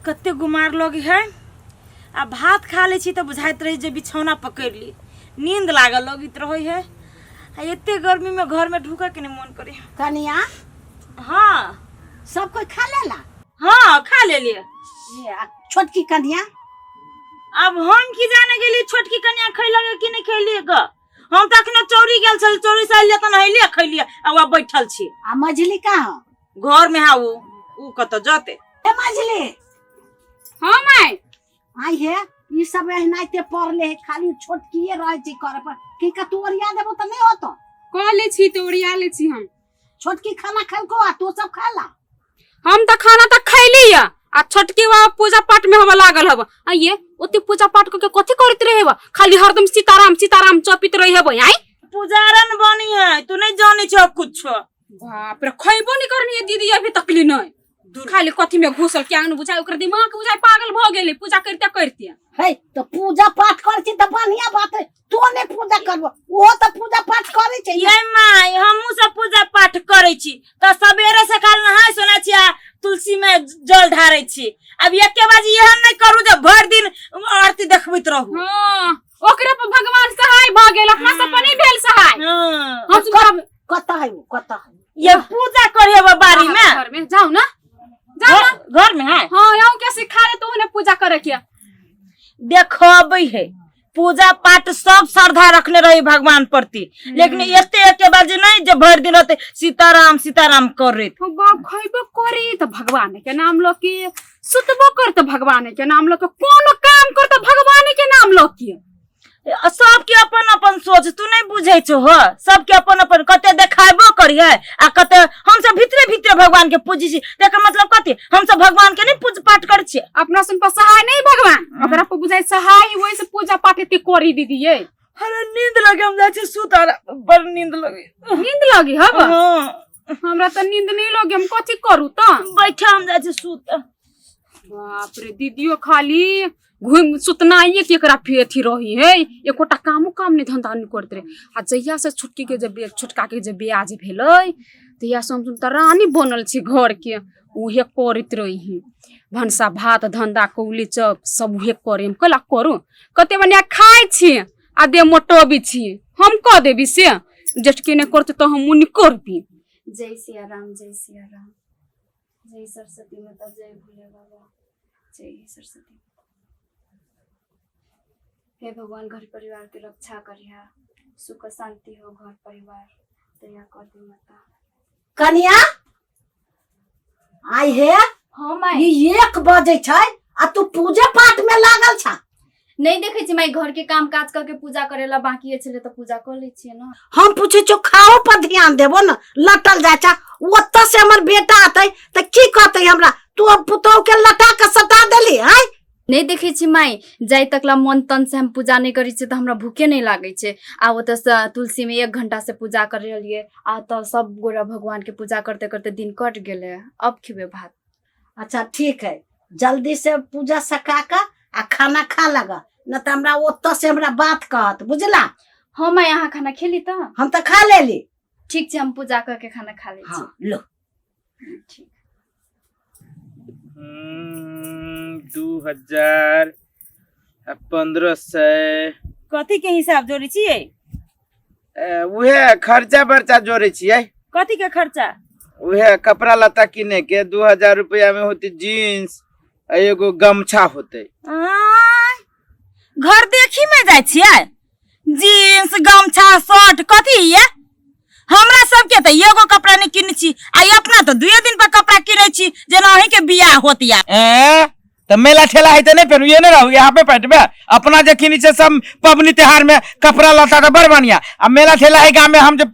कते गुमार लगे है। आ भात खा लै छी तऽ बुझाइत रहै जे बिछौना पकड़ि ली, नींद लागल लगैत रहै है। आ एते गर्मी में घर में ढुकऽ के नहि मन करे। कनिया। हाँ। सब कोई खा लेला? हाँ, खा लेलिए। ये, आ छोटकी कनिया? अब हम की जाने गेली छोटकी कनिया खैलक कि नहि खैलिए ग। हम तऽ अखने चौरी गेल छल, चौरी से अलिए तऽ नहेलिए खैलिए आ वह बैठल छी। आ मझली कहाँ? घर में है उ कतऽ जते। ए मझली। हाँ माय। आई हे, ई सब एनाहिते पड़ले है, खाली छोटकीए रहै छै करे पर। की का तू ओरिया देबो तऽ नहि होतो? कह ले छी तऽ ओरिया ले छी हम। छोटकी खाना खेलको आ तू सब खाला? हम तऽ खाना तऽ खैली या, आ छोटकी वा पूजा पाठ में हवा लागल हवा। आ ये ओते पूजा पाठ करके कथी करैत रहे हवा? खाली हरदम सीताराम सीताराम चपित रहे हवा। आई पुजारन बनी है, तू नहीं जाने छो कुछ। बाप रे, खैबो नहीं करनी है दीदी अभी तकली नहीं। खाली कथी में घुसल क्या न बुझाय, ओकर दिमाग बुझाय पागल भ गेलै पूजा करते करते। हे तो पूजा पाठ करै छी तऽ बढ़िया बात है, तो नहीं पूजा करबो ओहो तऽ पूजा पाठ करै छै। ये माय, हमहूँ सब पूजा पाठ करै छी तऽ सवेरे सकाल नहाय सोनाय छी आ तुलसी में जल ढारै छी। अब एके बाजी एहन नहीं करू जे भरि दिन आरती देखबैत रहू। हाँ, ओकरे पर भगवान सहाय भ गेल, अपना सब पर नहीं भेल सहाय। हाँ। हम सब कतऽ है उ, कतऽ है? ये पूजा करे बा बारी में। घर में जाओ ना, जाओ ना। घर में है। हाँ, आऊं के सिखा दे तो उन्हें पूजा करे के। देखबै है पूजा पाठ सब श्रद्धा रखने रही भगवान प्रति, लेकिन एते एके बाजी नहीं जे भरि दिन रहते सीताराम सीताराम करैत। हो बाप, खैबो करी त भगवान के नाम ल के, सुतबो कर त भगवान के नाम ल के, कोनो काम कर त भगवान के नाम ल के। सबके अपन अपन सोच, तू नहीं बुझै छो हो। सबके अपन अपन कते देखाबो करी है आ कते हम सब भीतरे भीतरे भगवान के पूजी छी। तेकर मतलब कथी, हम सब भगवान के नहीं पूज पाठ करै छियै। अपना सुन पर सहाय नहीं भगवान, ओकरा पर बुझाय सहाय वही से पूजा पाठ एते करी दीदी ये। अरे नींद लगे, हम जाइ छी सुत, बड़ नींद लगे। नींद लगे हब? हाँ। हमरा त नींद नहीं लगे, हम कथी करू त? बैठा, हम जाइ छी सुत। बाप रे दीदियो, खाली घुम सुतनाइए के एकरा फिर अथी रही है, एकोटा कामो काम नहीं धंधा नहीं करते रहे। आ जहिया से छोटकी के जब छोटका के जब बियाह जे भेलै तहिया से हम तऽ रानी बनल छी घर के, उहे करैत रही भनसा भात धंधा कौली चप सब उहे करे। हम कैला करू, कते बढ़िया खाइ छी आ देह मोटबी छी, हम कऽ देबी से जेठकी नहि करतै तऽ हम नहि करबी। जय सिया राम, जय सिया राम, जय सरस्वती माता, जय भोले बाबा, जय सरस्वती। हे भगवान, घर परिवार के रक्षा करिहा, सुख शांति हो घर परिवार, दया कर दे माता। कनिया आई हे। हाँ माई। ई 1 बजे छै आ तू पूजा पाठ में लागल छा? नहीं देखे छी माई, घर के काम काज करके पूजा करेला बाकी छले त पूजा कर लै छियै ना। हम पूछे छौ खाओ पर ध्यान देबो न, लटल जाय छा। ओतऽ से हमर बेटा आते त की कहते हमरा, तू अब पुतोह के लटा के सटा देली हैं? नहीं देखे छी माई, जाय तकला मन तन से हम पूजा नहीं करै छियै त हमरा भूखे नहीं लागै छै। आ ओतऽ से तुलसी में 1 घंटा से पूजा कर रहलियै आ तऽ सब गोरा भगवान के पूजा करते करते दिन कट गेलै, अब खेबै भात। अच्छा ठीक है, जल्दी से पूजा सका के आ खाना खा लगा, न तऽ हमरा ओतऽ से हमरा बात कहत, बुझला? हाँ माई, अहाँ खाना खेली तऽ? हम तऽ खा लेली। ठीक छै, हम पूजा करके खाना खा लै छी। हाँ, लो। ठीक। 2000 आ 1500। कथी के हिसाब जोड़ै छियै? उहे खर्चा बर्चा जोड़ै छियै। कथी के खर्चा? उहे कपड़ा लत्ता किने के। 2000 रुपया में होते जीन्स आ एगो गमछा होते। आँय, घर देखी में जाइ छियै? जीन्स गमछा शर्ट कथी ये? हमरा सबके तऽ एगो कपड़ा नहि किनै छी आ अपना तऽ दुए दिन पर कपड़ा किनै छी, जेना अहीं के बियाह होत या। ए तऽ मेला ठेला है तऽ नहीं पहनू, ये नहीं रहू यहाँ पे पैंट में। अपना जे किनी छै सब पबनी त्योहार में कपड़ा लत्ता तऽ बड़ बढ़िया, आ मेला ठेला है गाँव में हम जे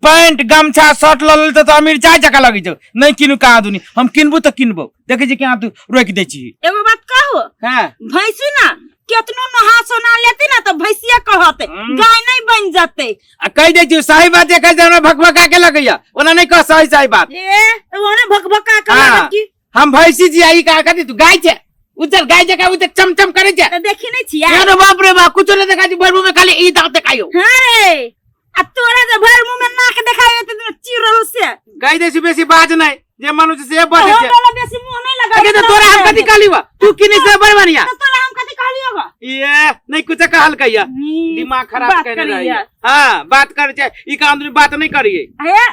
पैंट गमछा शर्ट लऽ लेली तऽ अमीर चाय जकाँ लगै छै। नहीं किनू कहाँ दुनी, हम किनबू तऽ किनबो। देखै छी केना तू रोकि दै छी। एगो बात कहू? हाँ। भैंसी ना केतनो नहा सोना लेती ना तऽ भैंसिया कहते, गाय नहीं बन जते। आ कहि दै छी सही बात, जे कहै छै हमरा भकभका के लगैया, ओना नहीं कह सही सही बात। ए ओने भकभका के हाँ। लागत की? हम भैंसी जी आई का कथी तू गाय छै, उज्जर गाय जकाँ उज्जर चमचम करै छै। तऽ देखी नहीं छियै? अरे बाप रे बाप, कुछो नहीं देखा छी, भर मुंह में खाली ई दांत देखाइयो। हाँ रे, आ तोरा जे भर मुंह में नाक देखाइयो तऽ चिर रहल से। कहि दै छी बेसी बाज नहीं, जे मनुष्य से बजै छै। हमरा बेसी मुंह नहीं लगा। अगे तऽ तोरा हम कथी कथी कहली बा तू किनी से बड़ बढ़िया तो तोरा हम कथी कहलियो बा ये नहीं कुछ कहल कहिया दिमाग खराब बात करने रही करिए। हां बात कर छै ई काम आदमी बात नहीं करिए हे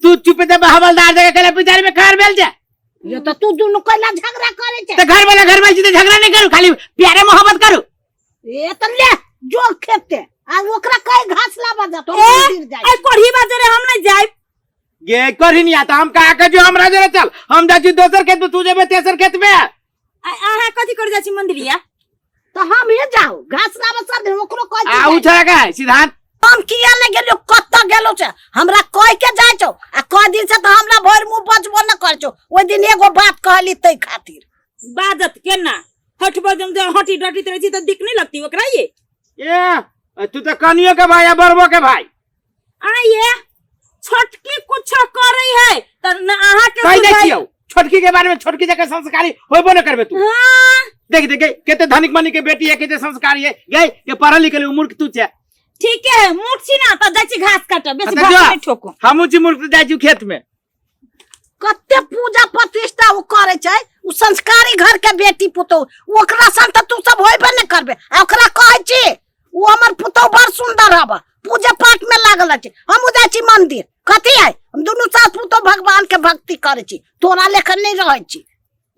तू चुप दे हवलदार जगह कले पिचारी में खार बेल जा ये तो तू दुनू कैला झगड़ा करे छै तो घर वाला घर वाली झगड़ा नहीं करू खाली प्यारे मोहब्बत करू ए त ले जो खेते आ ओकरा कई घास लाबा जातो ए, मंदिर जाय आई कोढ़ी बाजरे हम नहीं जाइब गे करही नहीं आता हम कहा के जो हमरा जरे चल हम जा छी दोसर खेत में तू जेबे तेसर खेत में अहाँ कथी कर जाइ छी मंदिरिया तो हम हे जाओ घास लाबा सब दिन ओकरो कह आ उ छोड़ा का है सिद्धांत हम किया ले गेलियो कत गेलो छै हमरा कह के जाय छौ आ कह दिन से तो हमरा भरि मुंह बचबो न कर छौ ओइ दिन एगो बात कहली तै खातिर बाजत केना हट बजम जे हटी डटी रहै छी तऽ दिक नहीं लगती ओकरा ये ए तू तो कनियो के भाई आ बड़बो के भाई आ ये छोटकी कुछ करे है त न अहाँ के कह दे सुझाई- छियौ छोटकी के बारे में छोटकी जगह संस्कारी होबो न करबे तू हाँ देख देख केते धनिक मनी के बेटी है केते संस्कारी है गई के पढ़ल लिखल मूर्ख तू छे ठीक है मूर्ख छी ना त जाइ छी घास काटऽ बेसी तऽ घास जा। नहीं ठोको हमहूँ छी मूर्ख तऽ जाइ छी खेत में कते पूजा प्रतिष्ठा ओ करे छै उ संस्कारी घर के बेटी पुतोह ओकरा संग तऽ तू सब होइबे न करबे आ ओकरा कहै छी उ हमर पुतोह बड़ सुंदर हब पूजा पाठ में लागल अछि हमहूँ जाइ छी मंदिर कथी है हम दुनू सास पुतोह भगवान के भक्ति करे छी तोरा लेखन नहीं रहै छी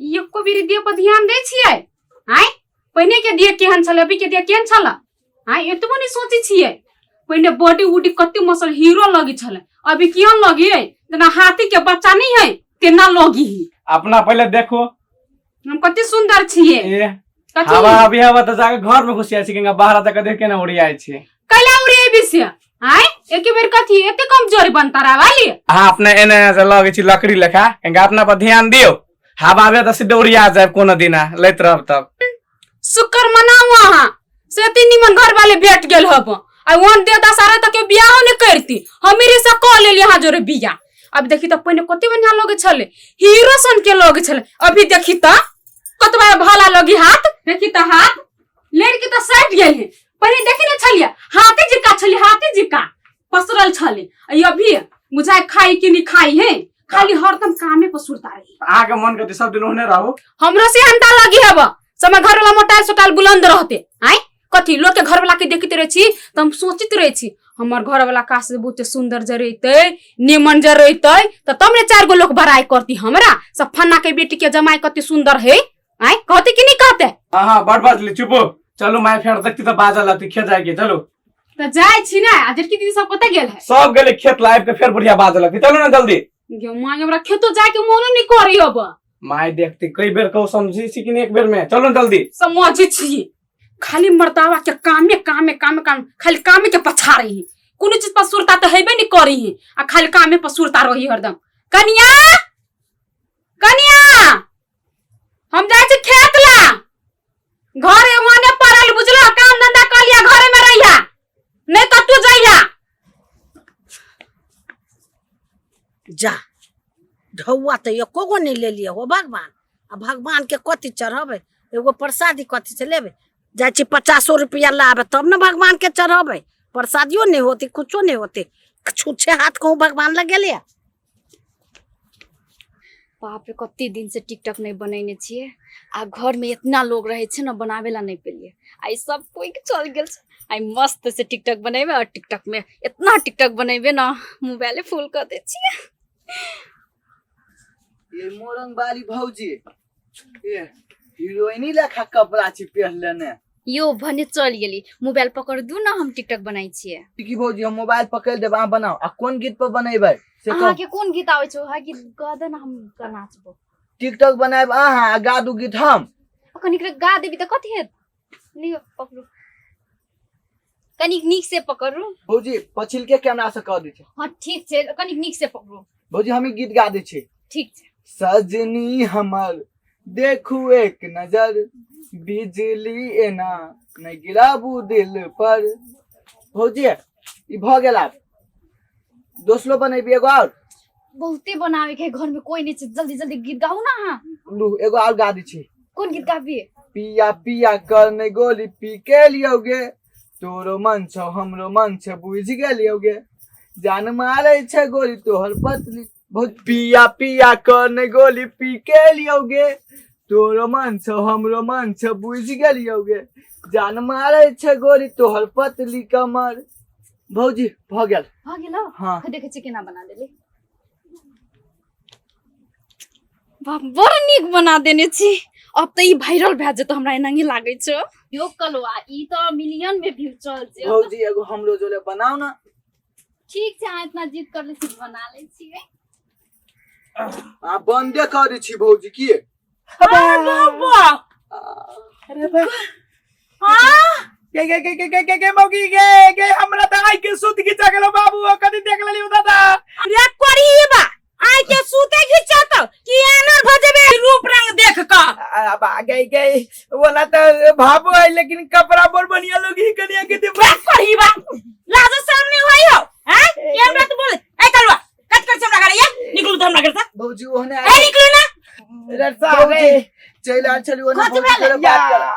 एको बेरी देह पर ध्यान दै छियै आँय पहिने के देह केहन छलै अभी के देह केहन छलै आँय एतबो नहि सोचै छियै पहिने बॉडी उडी कते मसल हीरो लगी छलै अभी केहन लगी है जेना हाथी के बच्चा नहीं है तेना लगी है अपना पहले देखो हम कते सुंदर छियै ए कथी हवा अभी हवा तऽ जाके घर में घुसि जाइ छी केना बाहर तक देख केना उड़ियाइ छी कैला उड़िए से आँय एके बेर कथी एते कमजोरी बनता रहा वाली अहाँ अपने एने से लगै छी लकड़ी लेखा केना अपना पर ध्यान दियौ हवा आबे तऽ सीधे उड़िया जायब कोनो दिना लैत रहब तब शुक्र मनाऊ अहाँ से एते निमन घर वाले भेट गेल हब आ वन दे दशहरा तक के बियाहो नहीं करती हमीरे से कह लेली अहाँ जोरे बियाह अब देखी तऽ पहिने कते बढ़िया लगे छले हीरो सन के लगे छले अभी देखी तऽ कतबा भला लगी हाथ देखी तऽ हाथ लड़की तऽ सटि गेल है पहिने देखी ने छलियै हाथे जिका छलियै हाथे जिका पसरल छले आ ई अभी बुझाय खाई कि नहीं खाई है खाली हरदम कामे पर सुरता रही अहाँके मन करतै सब दिन ओहने रहू हमरो से अंता लगी हब समय घर वाला मोटाइल सोटाइल बुलंद रहते आय कथी लोग के घर वाला के देखते रहे छी त हम सोचित रहे छी हमर घर वाला काश बहुते सुंदर जरेते निमन जरेते त तब ने चार गो लोग बड़ाई करती हमरा सब फन्ना के बेटी के जमाई कते सुंदर है आय कहते कि नहीं कहते हाँ हाँ बड़ बाजली चुपो चलू माय फेर देखती तऽ बाजऽ लगती खेत जाइके चलू त जाय छी ना आ जेठकी दीदी सब कतऽ गेल है सब गेलै खेत लाइब के फेर बुढ़िया बाजऽ लगती चलू ना जल्दी गे माय हमरा खेतो जाय के मोनो नहीं करी अब माय देखती कई बेर कहू समझी छी कि नहीं एक बेर में चलू ना जल्दी समझ छी खाली मर्दावा के कामे कामे कामे काम खाली कामे के पछा रही कोनो चीज पर सुरता तो हेबे नहीं करी है आ खाली कामे पर सुरता रही हरदम कनिया कनिया हम जाइ छी खेत ला घरे ओने पड़ल बुझलो काम धंधा कर लिया घरे में रहिया नहीं तो तू जइया जा ढौआ तऽ एको गो नहि लेलियै हो भगवान आ भगवान के कथी चढ़ेबै एगो प्रसादी कथी से लेबै जाइ छी पचासो रुपया लाबे तब ने भगवान के चढ़ेबै प्रसादियो नहि होते कुछो नहि होते छुच्छे हाथ कहूँ भगवान लग गेलियै बाप रे कते दिन से टिकटॉक नहीं बनैने छियै आ घर में इतना लोग रहे छै ने बनावे ला नहीं पेलिए आई सब कोई के चल गेल छै आई मस्त से टिकटॉक बनेबे और टिकटॉक में इतना टिकटॉक बनेबे ना मोबाइले फुल कर दे छियै ये मोरंग बाली भौजी ए हीरोइनी लेखा कपड़ा छी पहिर लेने यो भने चल गेली मोबाइल पकड़ दू ना हम टिकटॉक बनाई छियै की भौजी हम मोबाइल पकड़ देब अहाँ बनाओ आ कोन गीत पर बनेबै से अहाँ कहू के कोन गीत आबै छै वएह गीत गा दे ना हम नाचबो टिकटॉक बनायब अहाँ आ गा दू गीत हम कनिक गा देबी तऽ कथी हेत लियो पकड़ू कनिक नीक से पकड़ू भौजी पछिलके कैमरा से कह दै छै हाँ ठीक छै कनिक नीक से पकड़ू भौजी हम ई गीत गा दै छी ठीक छै सजनी हमर देखू एक नजर बिजली एना नहि गिराबू दिल पर भौजी ई भऽ गेल आब दोसरो बनेबी एगो और बहुते बनावे के है, घर में कोई नहीं छै जल्दी जल्दी गीत गाऊ ना अहाँ लू एगो और गा दै छी कोन गीत गाबी पिया पिया कर नहीं गोली पी के लियोगे तोरो मन छौ हमरो मन छै बुझि गेलियोगे जान मारै छै गोली तोहर पतली बहुत पिया पिया कर नहीं गोली पी के लियोगे तोरो मन छौ हमरो मन छौ, बुझि गेलियौ गे। जान मारै छै गोरी तोहर पतली कमर। भौजी भऽ गेल। भऽ गेलौ? हाँ। देखै छी केना बना देली। बाप, बड़ नीक बना देने छी। अब तऽ ई वायरल भए जेतौ, हमरा एनाही लागै छौ। यो कलवा, ई तऽ मिलियन में व्यू चल जेतौ। भौजी एगो हमरो जोरे बनाउ ना। ठीक छै, अहाँ इतना जिद कर लै छी, बना लै छियै। आ बंदे करै छी भौजी की? अरे बा गे गे गे गे गे गे गे मौगी गे गे, हमरा त आइ के सुत घिचा गेलो बाबू, कदी देख लेलियो दादा। रे कोरी बा, आइ के सूते घिचत कि एनर भ जेबे रूप रंग देख क? अब आ गई गई वाला त भाबो है, लेकिन कपड़ा बड़ बढ़िया लोग ही कनिया के दे। रे कोरी बा, लाजो सामने होई हो हैं? ये हमरा तो बोले ए कलवा कट कर हमरा घर, ये निकलू तो हमरा घर से। भौजी ओहने ए निकलू ना। रे सारे चलि आयल छली ओने। कथी भौजी भेलै? तोरे बात करा।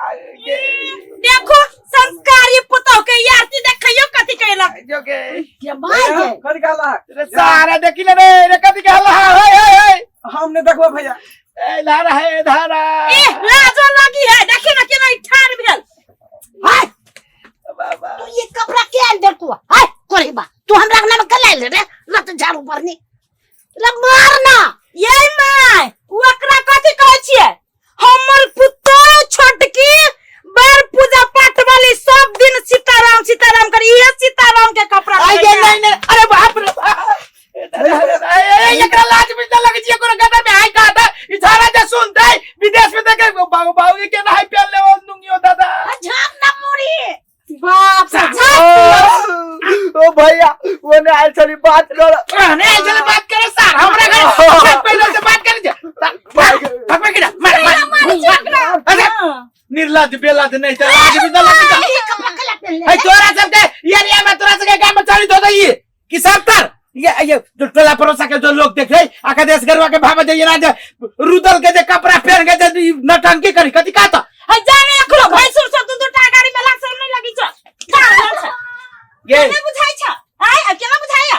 देखो संस्कारी पुतोह के यारती देखियो कथी कैलक। जो के के भाई गे। कथी कहला? रे सारा देखी ले रे, रे कथी कहला? हे हे हे, हम नहीं देखबो भैया। ए धारा है धारा। ए लाजो लगी है, देखी ना केना ई ठार भेल। हाय बाबा तू ये कपड़ा के आयल देखू? हाय कोरी बा, तू हमरा अंगना में कल आयल रे? लत झाड़ू परनी रे मार ना। ये my, ओकरा कथी कहै छियै? हमर पुतोह छोटकी बड़ पूजा पाठ वाली, सब दिन सीताराम सीताराम कर, इहे सीताराम के कपड़ा आई पहिरने। गे नहीं नहीं, अरे बाप रे बाप। ए एकरा लाज भी न लगे छी कोनो गदर में हाय कहता ई झारा जे सुनतै विदेश में देखे बाबू बाबू के केना हाय पेल ले दुंगियो दादा। झाड़ ना मुड़ी। बाप रे झाड़। ओ भैया ओने आयल छली बात कर। रहने आयल छले बात करे सर, हमरा घर पहले से बात करे जे भगवे के मार मार। अच्छा निर्लज बेलज नहीं त लाज भी न लगे। ये कपड़ा के लपेट ले। है तोरा सबके एरिया में तोरा सबके गांव में चली दो दई कि सब तर ये जो टोला पड़ोसा के जो लोग देखे आका देश गरवा के भावा जे ना जे रुदल के जे कपड़ा पहन के जे नटंकी करी कथी का त है जाने अखलो भैंसुर सब दू दू टा गाड़ी में लाज शरम नहीं लगी छौ? ठार भेल छ। गे केना बुझाइ छ? आय अब केना बुझाइया?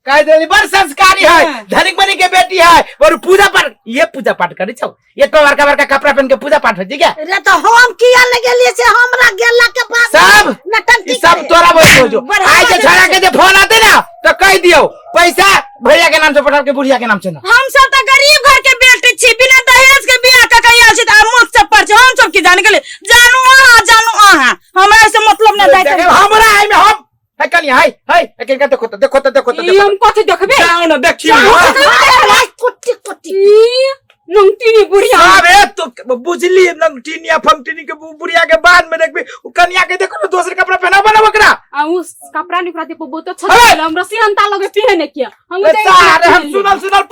कह देली बड़ संस्कारी है, धनिक बनी के बेटी है और पूजा पाठ ये पूजा पाठ करे छौ, ये तो बड़का बड़का कपड़ा पहन के पूजा पाठ हो जी क्या? रे तो हम किया ले गेलिए से हमरा गेला के बाद सब नटंकी ई सब करे। तोरा बोल दो जो बढ़ावा आज जे देने छोड़ा छै। के जे फोन आते ना तो कह दियो पैसा भैया के नाम से पठाओ के बुढ़िया के नाम से ना। हम सब तो गरीब घर के बेटी छी, बिना दहेज के बियाह क के आयल छी त आब मुख से पर छी। हम सब की जान गेले? जानू अहाँ, जानू अहाँ, हमरा से मतलब ना जाय। देखे, हमरा है में हम है कनिया है है किनका देखो तो देखो तो देखो तो ई देखो। हम कथी देखबे? जाओ ना देखियो। हाय, कुट्टी कुट्टी। ई नंगटी बुढ़िया। अबे तो बुझली नंगटीनिया फंगटीनी के बुढ़िया के बाद में देखबी उ कनिया के देखो ना दोसर कपड़ा पहना बना ओकरा। आ उस कपड़ा निकरा दे बहुत अच्छा अरे! हमरा सिहंता लगे पहने के हम सारे हम सुनल सुनल